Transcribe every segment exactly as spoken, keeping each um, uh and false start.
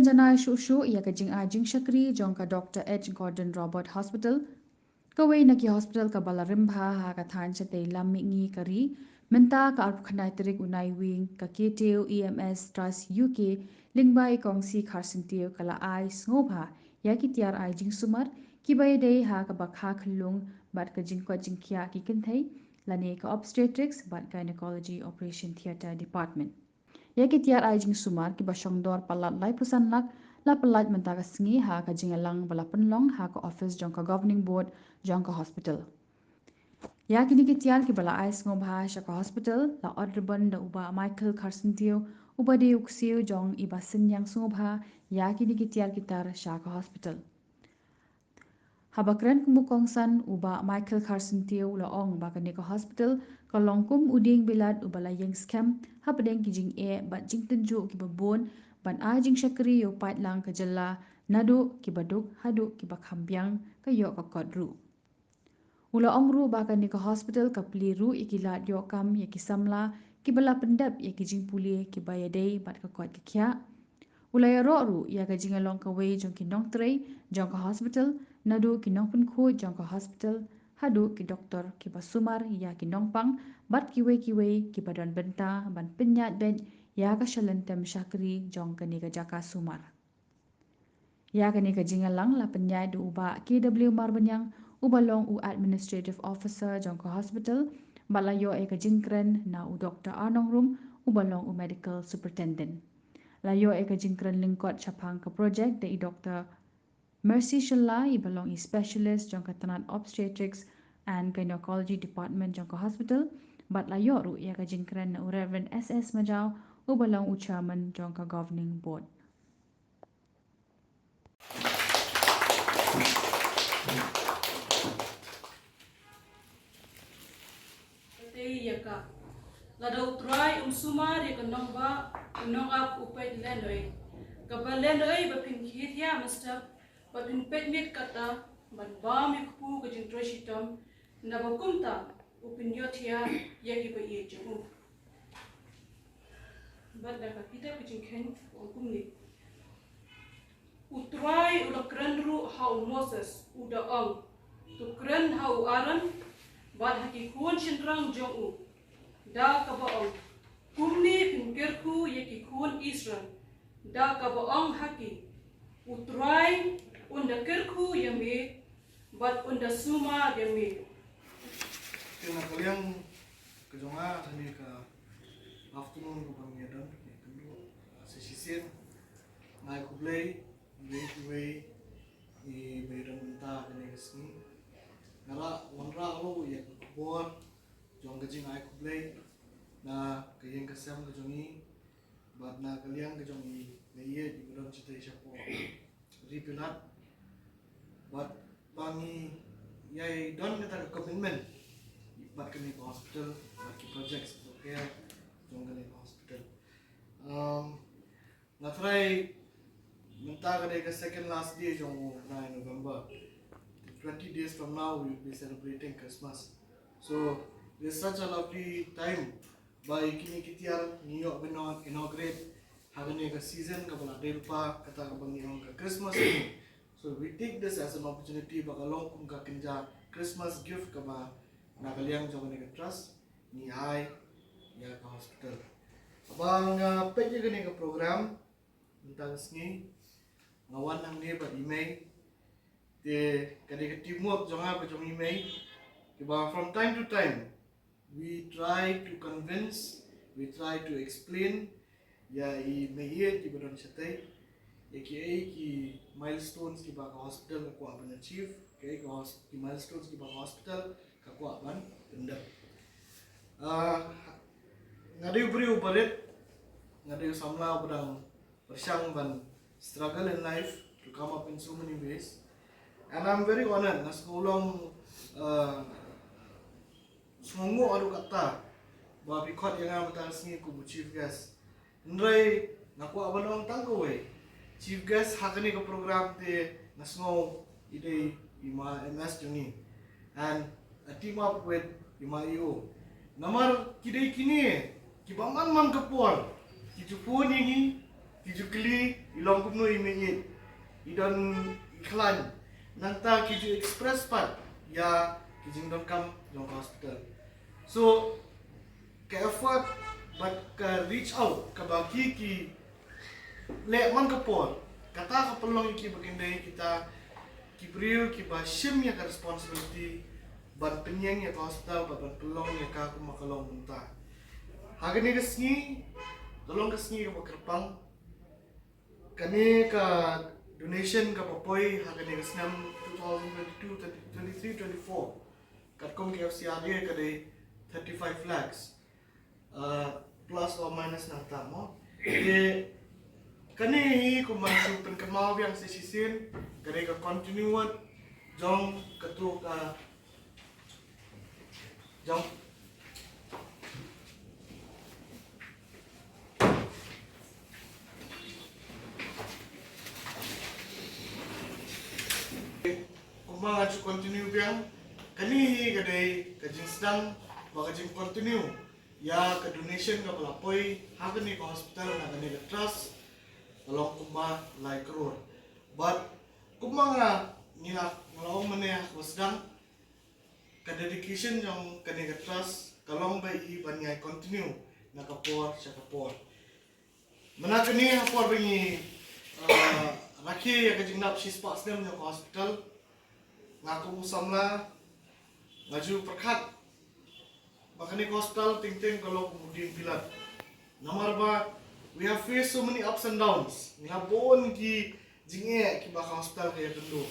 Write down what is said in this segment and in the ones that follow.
Janai shuh shuh ïa ka jingai jingshakri jong ka Doctor H Gordon Roberts Hospital, kawei na ki hospital kaba la rim bha ha ka thaiñ shatei lam mihngi ka ri. Mynta ka arphew khyndai tarik u Naiwieng, ka K T O E M S Trust U K lyngba i Kong C Kharsyntiew ka la ai sngewbha ïa ki tiar ai jingsumar kiba ïadei ha kaba kha khyllung bad ka jingkoit jingkhiah ki kynthei, lane ka Obstetrics bad Gynecology Operation Theatre Department. Ïa ki tiar ai jingsumar kiba shong dor palat laiphew san lak la pyllait mynta ka sngi ha ka jingïalang ba la pynlong ha ka office jong ka Governing Board jong ka hospital. Ïa kine ki tiar kiba la ai sngewbha sha ka hospital la ot ribbon da u Bah Michael Kharsyntiew, uba dei u ksiew jong i ba synñiang sngewbha ïa kine ki tiar ki tar sha ka hospital. Haba kren kum u kongsan, u Bah Michael Kharsyntiew u la ong ba kane ka hospital ka long kum u dieng bilat uba la ïeng skhem hapdeng ki jingeh bad jingtynjuh kiba bun, ban ai jingshakri ïa u paidlang ka jylla, naduh kiba duk haduh kiba kham biang ka ïoh ka kot ruh. U la ong ruh ba kane ka hospital ka plie ruh ïa ki lad ïoh kam ïa ki samla kiba la pyndep ïa ki jingpule kiba ïadei bad ka koit ka khiah. U la ïaroh ruh ïa ka jingïalong kawei jong ki nongtrei jong ka hospital, naduh ki nongpynkhuid jong ka hospital haduh ki doktor kiba sumar ïa ki nongpang bad kiwei kiwei kiba don bynta ban pynïaid beit ïa ka shalynter shakri jong kane ka jaka sumar. Ïa kane ka jingïalang la pynïaid da u Bah K W Marbaniang, uba long u Administrative Officer jong ka hospital, bad la ïoh ïa ka jingkren na u Doktor R Nongrum, uba long u Medical Superintendent. La ïoh ïa ka jingkren lyngkot shaphang ka project da i Doktor Mercy Shylla, iba long i specialist jong ka tnat Obstetrics and Gynecology Department jong ka hospital, bad la ïoh ruh ïa ka jingkren na u Reverend S S Majaw, uba long u Chairman jong ka Governing Board. Te ïa ka. Lada U Trai um sumar ïa ka nongbah, u nongap u peit lehnohei. Kaba lehnohei ba phin khie thiah mynstep, ba phin peit miet katta, ban bam ïa kpu ka jingtrei shitom, naba kumta u pynïohthiah ïa kiba ïeit jong u. Bad da ka kitab ka Jingkheiñ ka ong kumne. U Trai u la kren ruh ha u Moses, u da ong, to kren ha u Aaron bad ha ki khun shynrang jong u, da kaba ong, kumne phin kyrkhu ïa ki khun Israel, da kaba ong ha ki, U Trai un da kyrkhu ïa me bad un da sumar ïa me. Te na ka liang ka jong nga, ha kane ka afternoon kaba ngi ïa don, ngi kynduh sa shisien, nga ai khublei ïa kiwei kiwei kiba ïa don mynta ha kane ka sngi. Nga la wanrah ruh ïa ka khubor jong ka jingai khublei na ka ïing ka sem ka jong ngi, bad na ka liang ka jong i meiieit iba don shatei shapoh ri Pilat. Bad ba ngi ïa don kata ka commitment bad kane ka hospital, bad ki projects kiba pher jong kane ka hospital. Um, nga tharai mynta ka dei ka second last day jong u bnai November. Twenty days from now we will be celebrating Christmas. So there's such a lovely time ba ïa kine ki tiar ngi ïoh ban inaugurate ha kane ka season kaba la dei lypa, kata kaba ngi ong ka Christmas. So we take this as an opportunity ba ka long kum ka kynja Christmas gift kaba na ka liang jong kane ka trust ngi ai ïa ka hospital. Haba nga peit ïa kane ka program mynta ka sngi, nga wan hangne bad i mei. Te ka dei ka teamwork jong nga bad jong i mei, kiba from time to time we try to convince, we try to explain ïa i meiieit iba don shatei ïa kiei ki milestones kiba ka hospital ka kwah ban achieve, kiei ki hos-, ki milestones kiba ka hospital ka kwah ban pyndep. Ah, nga dei u briew uba rit, nga dei u samla uba dang pyrshang ban struggle in life to come up in so many ways. And I'm very honored, nga sngew long, uh, sngewnguh haduh katta ba phi khot ïa nga mynta ka sngi kum u chief guest. Hynrei nga kwah ban ong tang kawei, chief guest ha kane ka program te nga sngew i dei i ma M S jong ngi. And a team up with i ma E O. Namar ki dei kine kiba man man ka por ki ju phone ïa ngi, Ki ju kylli, i long kumno i mih, i don i khlaiñ. Nangta ki ju express pat ïa ki jingdonkam jong ka hospital. So ka effort bad ka reach out kaba ki ki leh man ka por, kata ka pynlong ïa ki ba kin dei kita ki briew kiba shim ïa ka responsibility ban pynïeng ïa ka hospital bad ban pynlong ïa ka kumba ka long mynta. Ha kane ka sngi, ka long ka sngi kaba kyrpang. Kane ka donation kaba poi ha kane ka snem two thousand twenty-two, twenty-three, twenty-four, katkum ka F C R A ka dei thirty-five lakhs, uh, plus or minus nangta mo. Te kane hi kumba shu pynkynmaw biang sa shisien, ka dei ka continued jong katu ka jong Kumba nga ju continue biang, kane hi ka dei ka jingsdang ba ka jing continue ïa ka donation kaba la poi ha kane ka hospital na kane ka trust, ka long kumba lai klur. Bad kumba nga ngi la, nga la ong mynne ha kaba sdang, ka dedication jong kane ka trust ka long ba i ban ïai continue na ka por sha ka por. Mynta kane ha por ba ngi, uh, rakhe ïa ka jingdap shispah snem jong ka hospital, nga kum u samla nga ju pyrkhat ba kane ka hospital teng teng ka long kum u dieng bilat. Namar ba we have faced so many ups and downs. Ngi la bun ki jingeh kiba ka hospital ka ïakynduh.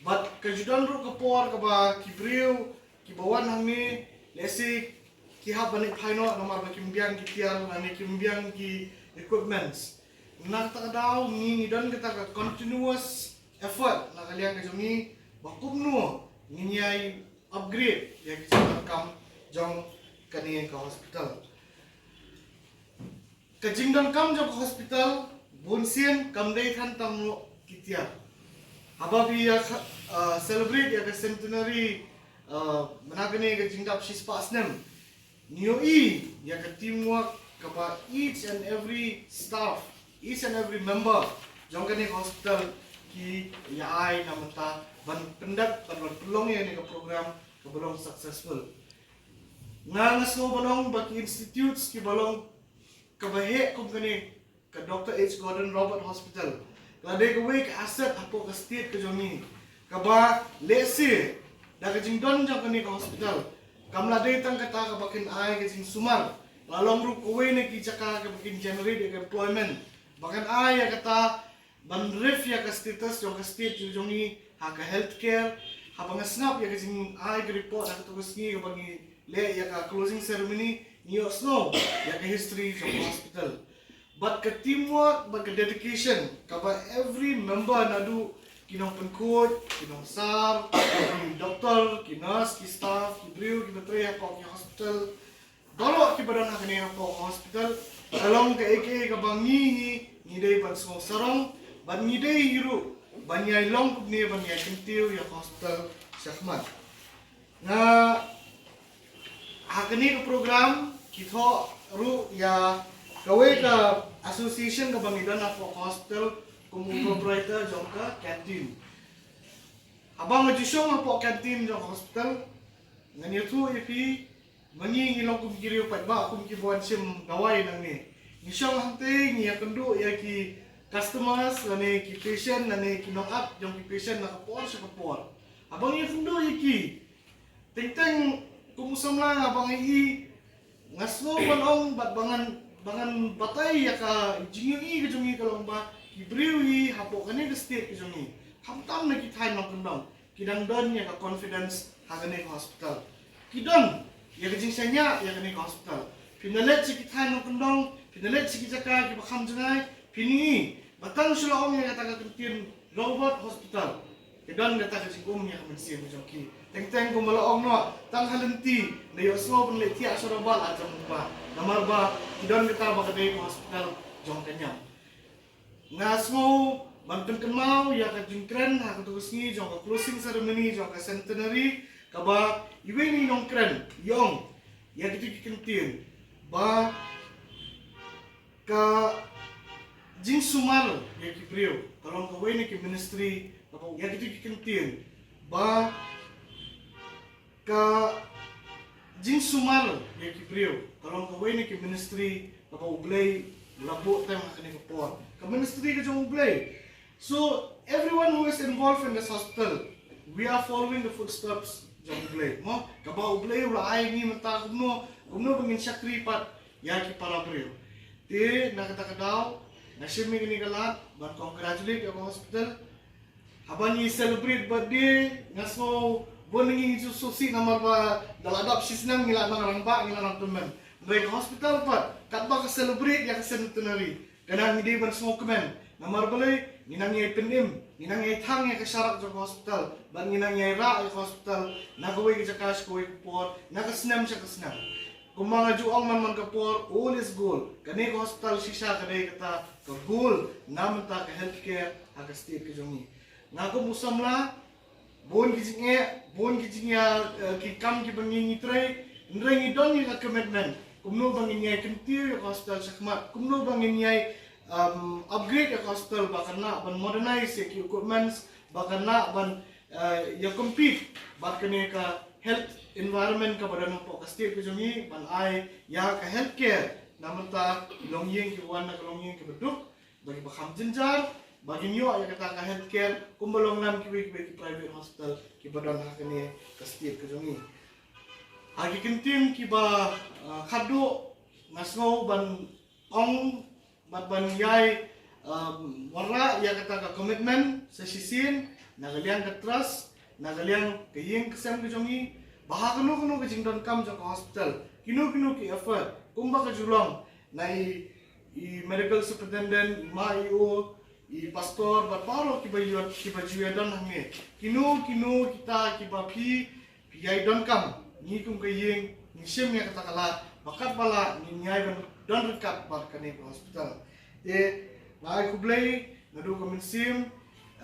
Bad ka ju don ruh ka por kaba ki briew kiba wan hangne, lehse ki hap ban leit phai noh namar ba kim biang ki tiar lane kim biang ki equipments. Na kata ka daw ngi, ngi don kata ka continuous effort na ka liang ka jong ngi ba kumno ngin ïai upgrade ïa ki jingdonkam jong kane ka hospital. Ka jingdonkam jong ka hospital bun sien kam dei tang tang ki tiar. Haba phi ïa, uh, celebrate ïa ka centenary, uh, mynta kane ka jingdap shispah snem, ngi ïohi ïa ka teamwork kaba each and every staff, each and every member jong kane ka hospital ki ïa ai na mynta ban pyndep, ban, ban pynlong ïa kane ka program kaba long successful. Nga, nga sngew ban ong ba ki institutes kiba long kaba heh kum kane ka Doctor H Gordon Roberts Hospital ka la dei kawei ka asset hapoh ka state ka jong ngi, kaba lehse da ka jingdon jong kane ka hospital kam la dei tang kata kaba kin ai ka jingsumar, la long ruh kawei na ki jaka kaba kin generate ïa ka employment, ba kan ai ïa kata ban ref ïa ka status jong ka state jong ngi ha ka healthcare. Haba nga sngap ïa ka jingai ka report ha katu ka sngi kaba ngi leh ïa ka closing ceremony, ngi ïohsngew ïa ka history jong ka hospital. Bad ka teamwork bad ka dedication kaba every member, naduh ki nongpynkhuid, ki nongsar, ki doktor, ki nurse, ki staff, ki briew kiba trei hapoh ki hospital, baroh kiba don ha kane hapoh hospital, ka long kaei kaei kaba ngi hi ngi dei ban sngew sarong bad ngi dei hi ruh ban ïai long kumne, ban ïai kyntiew ïa ka hospital shakhmat. Nga, ha kane ka program ki thoh ruh ïa kawei ka association kaba ngi don hapoh ka hospital kum u proprietor jong ka canteen. Haba nga ju shong hapoh canteen jong ka hospital, ngan ïathuh ïa phi, ma ngi ngi long kum ki riew paidbah, kum kiba wan shim dawai nangne. Ngi shong hangtei, ngi ïakynduh ïa ki customers lane ki patient lane ki nongap jong ki patient na ka por sha ka por. Haba ngi ïakynduh ïa ki, teng teng kum u samla nga, ba nga i, nga sngew ban ong bad ba ngan, ba ngan batai ïa ka jingïohi ka jong ngi ka long ba ki briew hi hapoh kane ka state ka jong ngi, khamtam na ki thaiñ nongkyndong, ki dang don ïa ka confidence ha kane ka hospital. Ki don ïa ka jingshaniah ïa kane ka hospital. Phin da leit sha ki thaiñ nongkyndong, phin da leit sha ki jaka kiba kham jngai, phin ïohi ba tang shu la ong ïa kata ka kyntien Roberts Hospital, ki don kata ka jingum ïa ka mynsiem ka jong ki. Teng teng kumba la ong noh, tang ha lynti, da ïohsngew ban leit thiah sha Roberts la jong ba, namar ba ki don kata ba ka dei ka hospital jong ka niam. Nga sngew ban pynkynmaw ïa ka jingkren ha katu ka sngi jong ka closing ceremony jong ka centenary, kaba iwei na i nongkren i ong ïa kitu ki kyntien ba ka Jingsumar ïa ki briew ka long kawei na ki ministry kaba ïa kito ki kyntien ba ka jingsumar ïa ki briew ka long kawei na ki ministry kaba U Blei u la buh tang ha kane ka por, ka ministry ka jong U Blei. So everyone who is involved in this hospital, we are following the footsteps jong U Blei. Mo, kaba U Blei u la ai ngi mynta kumno, kumno ba ngin shakri pat ïa ki para briew. Te na kata ka daw nga shim ïa kane ka lad ban congratulate ïa ka hospital. Haba ngi celebrate birthday nga sngew bun ngi ju sngewsih namar ba da la dap shi snem ngi la nang rangbah, ngi la nang tymmen. Hynrei ka hospital pat katba ka celebrate ïa ka centenary, ka nang ngi dei ban sngewkmen namar balei? Ngi nang ïai pynim, ngi nang ïai thang ïa ka sharak jong ka hospital bad ngi nang ïai rah ïa ka hospital na kawei ka jaka sha kawei ka por, na ka snem sha ka snem. Kumba nga ju ong man man ka por, old is gold. Kane ka hospital shisha ka dei kata ka gold na mynta ka healthcare ha ka state ka jong ngi. Nga kum u samla, bun ki jingeh, bun ki jingïa, eh, ki kam kiba ngi ngi trei, hynrei ngi don ïa ka commitment kumno ba ngin ïai kyntiew ïa ka hospital shakhmat, kumno ba ngin ïai, um, upgrade ïa ka hospital ba kan lah ban modernize ïa ki equipments, ba kan lah ban, eh, ïa compete bad kane ka health environment kaba don hapoh ka state ka jong ngi, ban ai ïa ka healthcare na mynta ki longïing kiba wan na ka longïing kiba duk, ba kiba kham jynjar, ba kin ïoh ïa kata ka healthcare kumba long nam kiwei kiwei ki private hospital kiba don ha kane ka state ka jong ngi. Ha ki kyntien kiba, ah, khatduh nga sngew ban ong bad ban ïai, um, wanrah ïa kata ka commitment sa shisien na ka liang ka trust, na ka liang ka ïing ka sem ka jong ngi, ba ha kano kano ka jingdonkam jong ka hospital, kino kino ki effort kumba ka ju long na i i medical superintendent, i ma i o, i pastor, bad baroh kiba ïoh, kiba ju ïadon hangne. Kino kino kita kiba phi, phi ïai donkam, ngi kum ka ïing ngi shim ïa kata ka lad ba katba lah ngin ïai ban don ryngkat bad kane ka hospital. Te nga ai khublei naduh ka mynsiem,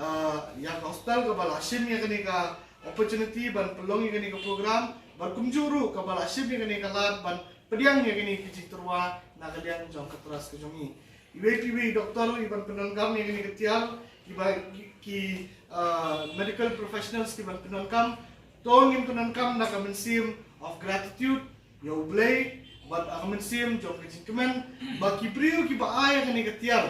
ah, ïa ka hospital kaba la shim ïa kane ka opportunity ban pynlong ïa kane ka program, bad kumjuh ruh kaba la shim ïa kane ka lad ban pdiang ïa kane ka jingtyrwa na ka liang jong ka trust ka jong ngi. Iwei pa iwei i doktor i ban pyndonkam ïa kane ka tiar, kiba ki, ki, ah, medical professionals ki ban pyndonkam, to ngin pyndonkam na ka mynsiem of gratitude ïa U Blei, bad ka mynsiem jong ka jingkmen ba ki briew kiba ai ïa kane ka tiar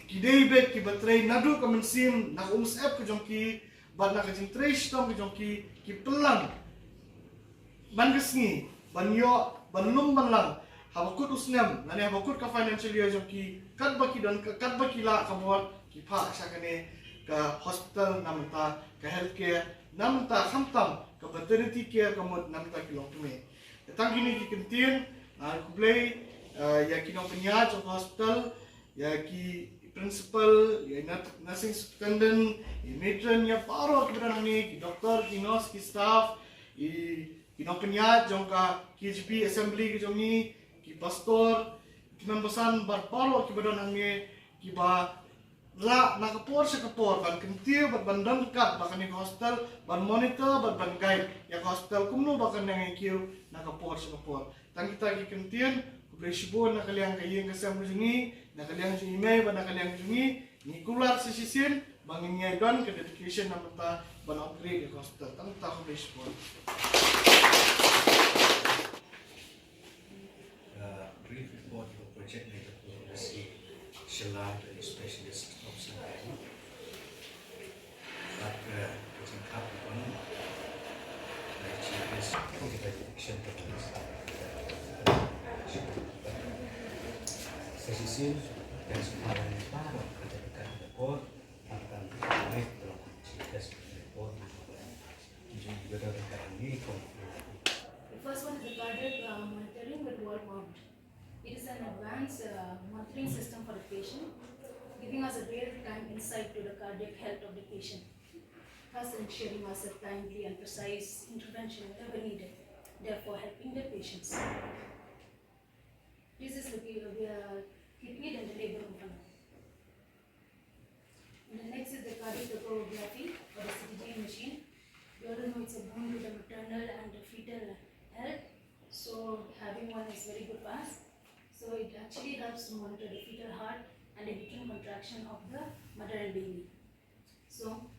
ki dei beit kiba trei naduh ka mynsiem na ka umsyep ka jong ki, bad na ka jingtrei shitom ka jong ki, ki pynlang man ka sngi ban ïoh, ban lum ban lang haba kut u snem lane haba kut ka financial year jong ki, katba ki don, katba ki lah ka mut ki phah sha kane ka hospital na mynta, ka healthcare na mynta, khamtam ka paternity care ka mut na mynta ki longkmie. Tang kine ki kyntien, ah, khublei, ah, ïa ki nongpynïaid jong ka hospital, ïa ki principal, ïa nut-, nursing superintendent, ïa matron, ïa baroh kiba don hangne, ki doktor, ki nurse, ki staff, ïa ki nongpynïaid jong ka K J P assembly ka jong ngi, ki pastor, ki nongbasan bad baroh kiba don hangne, kiba lah na ka por sha ka por ban kyntiew bad ban don ryngkat bad kane ka hospital, ban monitor bad ban guide ïa ka hospital kumno ba kan nang ïa kiew na ka por sha ka por. Tang kita ki kyntien, khublei shibun na ka liang ka ïing ka sem ka jong ngi, na ka liang jong i mei bad na ka liang jong ngi, ngi kular sa shisien ba ngin ïai don ka dedication na mynta ban upgrade ïa ka hospital. Tang kita, khublei shibun. Uh, brief report of project manager for the C Shalad and specialist of Shalad. But, uh, it's in Capricorn. Like, she is action for this. Session, there's a power in the power, but the power, but the power, but the power, The first one is the cardiac, uh, monitoring with wall mount. It is an advanced, uh, monitoring system for the patient, giving us a real-time insight to the cardiac health of the patient, thus ensuring us a timely and precise intervention whenever needed, therefore helping the patients. This is looking, we are keeping it in the labor room for now. And the next is the cardiothoracolography or the C T G machine. We all know it's a boon to the maternal and the fetal health. So having one is very good for us. So it actually helps to monitor the fetal heart, and the uterine contraction of the mother and baby. So,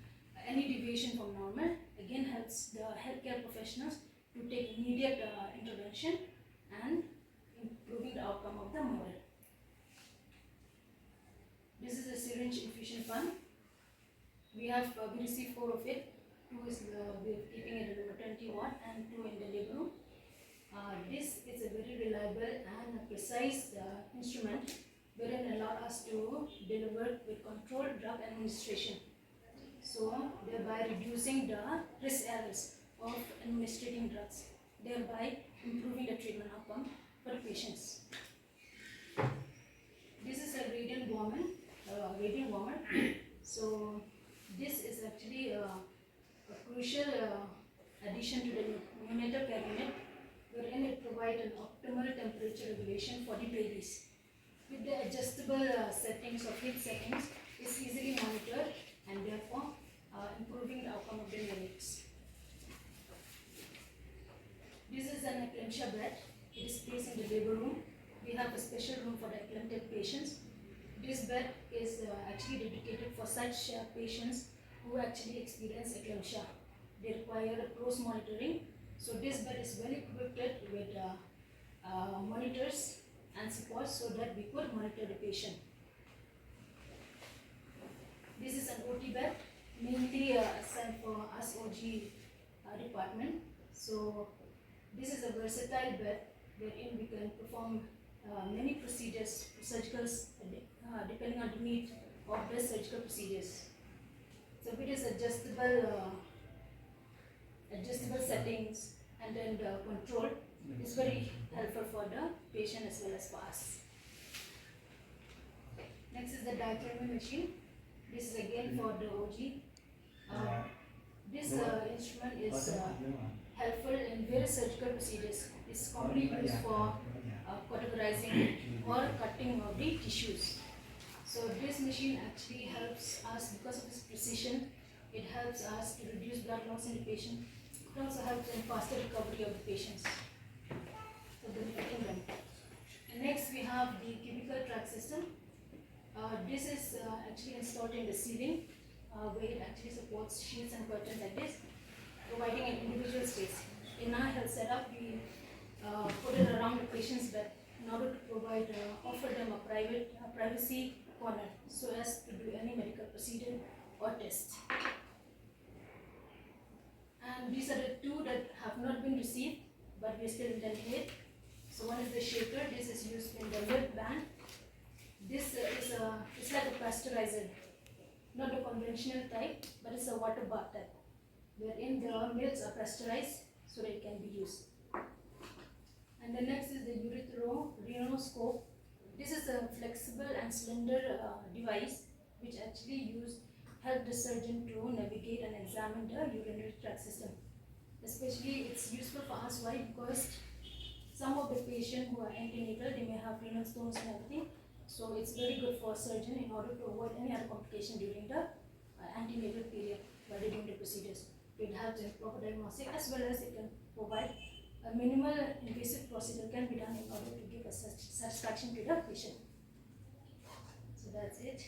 any deviation from normal again helps the healthcare professionals to take immediate uh, intervention and improving the outcome of the mother. This is a syringe infusion pump. We have uh, we received four of it. Two is uh, we're keeping it in the maternity ward and two in the labor room. Uh, this is a very reliable and a precise uh, instrument wherein allow us to deliver with controlled drug administration. So thereby reducing the risk errors of administering drugs, thereby improving the treatment outcome for the patients. This is a radiant warmer, uh, radiant warmer. So this is actually a, a crucial uh, addition to the neonatal care unit, wherein it provides an optimal temperature regulation for the babies. With the adjustable uh, settings or heat settings, it's easily monitored and therefore uh, improving the outcome of the neonates. This is an eclampsia bed. It is placed in the labor room. We have a special room for the eclamptic patients. This bed is uh, actually dedicated for such uh, patients who actually experience eclampsia. They require close monitoring. So this bed is well equipped with uh, uh, monitors and supports so that we could monitor the patient. This is an O T bed, mainly uh, sent for us O G uh, department. So this is a versatile bed wherein we can perform uh, many procedures, surgicals, uh, depending on the need of the surgical procedures. So it is adjustable, uh, adjustable settings, and then the control is very helpful for the patient as well as for us. Next is the diathermy machine. This is again for the O G. Uh, this uh, instrument is uh, helpful in various surgical procedures. It's commonly used for uh, cauterizing or cutting of the tissues. So this machine actually helps us because of its precision. It helps us to reduce blood loss in the patient. It also helps in faster recovery of the patients. So benefiting them. And next we have the cubical tract system. Uh, this is uh, actually installed in the ceiling uh, where it actually supports sheets and curtains like this, providing an individual space. In our health setup, we uh, put it around the patient's bed in order to provide, uh, offer them a private, a privacy corner so as to do any medical procedure or test. And these are the two that have not been received, but we are still intending it. So one is the shaker. This is used in the live band. This uh, is a, it's like a pasteurizer, not the conventional type, but it's a water bath type, wherein the milks are pasteurized so that it can be used. And the next is the ureterorhinoscope. This is a flexible and slender uh, device which actually use help the surgeon to navigate and examine the urinary tract system. Especially, it's useful for us. Why? Because some of the patients who are antenatal, they may have renal stones and everything. So it's very good for a surgeon in order to avoid any other complication during the uh, antenatal period while they're doing the procedures. It helps in proper diagnostic as well as it can provide a minimal invasive procedure can be done in order to give a satisfaction to the patient. So that's it.